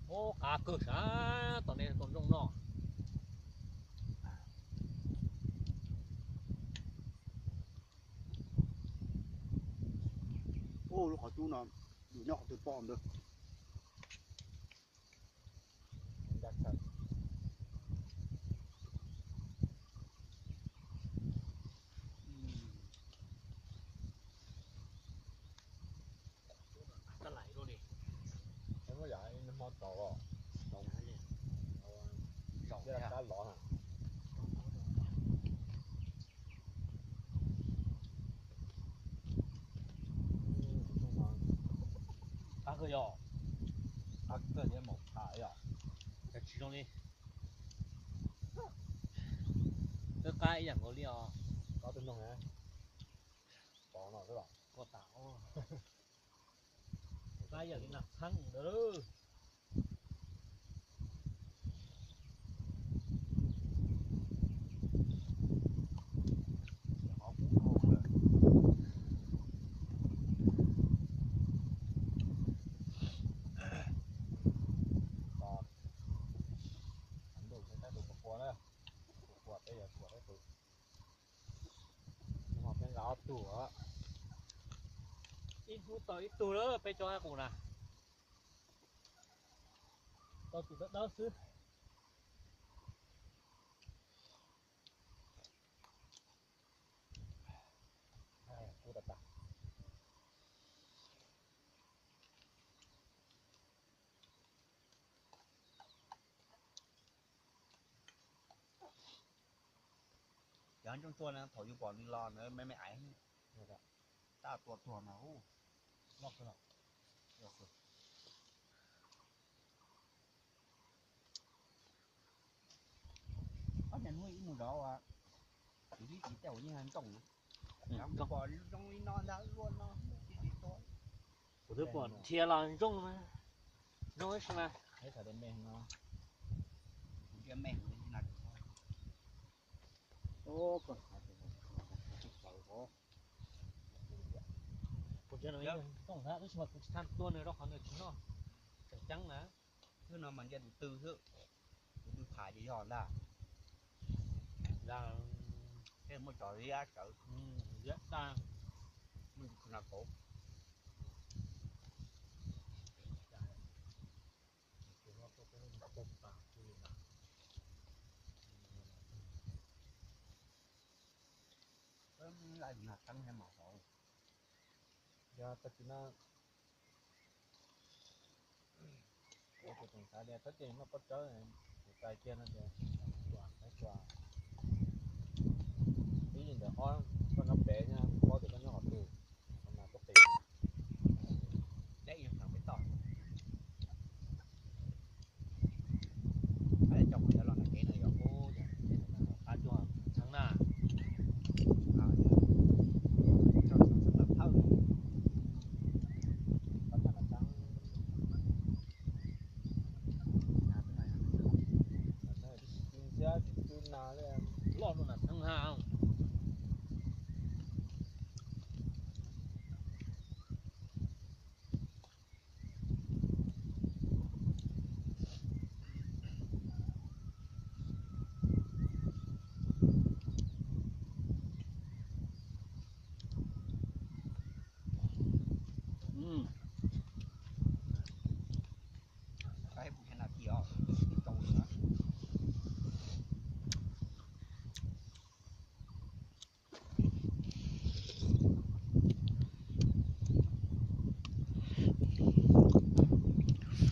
Ub, qab kawg sav, tom nej tus ntsooj no. Ub, lub qhov cub no, yus nyob qhov twg pom ntawd. Qab kawg yog, qab kawg thiab maum tham yog, cas tsis zoo li. Twb qab ib yam nkaus li os. Qab tus noog na, pov no xwb los. Koj tas, qab ib yam li nas txheeb ntawd. Ib hnub tau ib tug lawm peb cov hab qus na. Tau tus dawb dawb xwb. Cov ntsooj tuag no thaum yus pom nws los ntawd me me aiv, tab tua tuag mas ub. Ob niag hnub ib mus zov, tus tib txiv tej zaum yeej ntsooj, pom zoo li no ntag luaj no, tib txiv tuag. Kuv twb pom dhia los ntsooj, ntsooj ib si mas. Kuv ntsooj ntsooj tab sis mas kuv tsis tau tua nws rau qhov nws tsis noj tseem ceeb na. Twb no mas ntsia tus tw xwb, tus tw pham ces yog ntag. Tej muaj cov liab tsawv, liab tag, muaj tus kho na kauv. Yog tag kis no kuv tseem xav tias txhob cia nws noj pob tsawb, kuv tais kiag no ces, ib yim ntawm ob, koj nyob pem, paub tias koj nyob qhov twg, qhov mas tuaj qis. Deb ib peb toj. Coj kuv cov los nram kev no yog ub, qab cuag txheeb na. Loj no na txheeb na.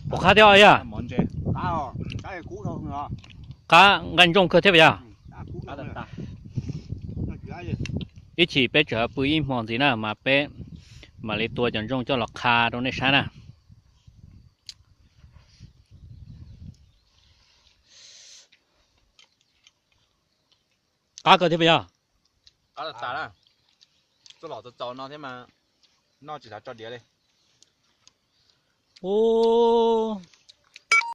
Puas qab thiab os yawg? Qab nqaij ntsooj kawg thiab puas yog? Ib chim peb tseem pw ib hmo ntxiv na mas peb mam li tua cov ntsooj coj los qha rau nej saib na. Qab kawg thiab puas yog? Qab tas tas na. Tuaj los txaus txaus no thiab mas noj tsis xav tso diav li. Ub,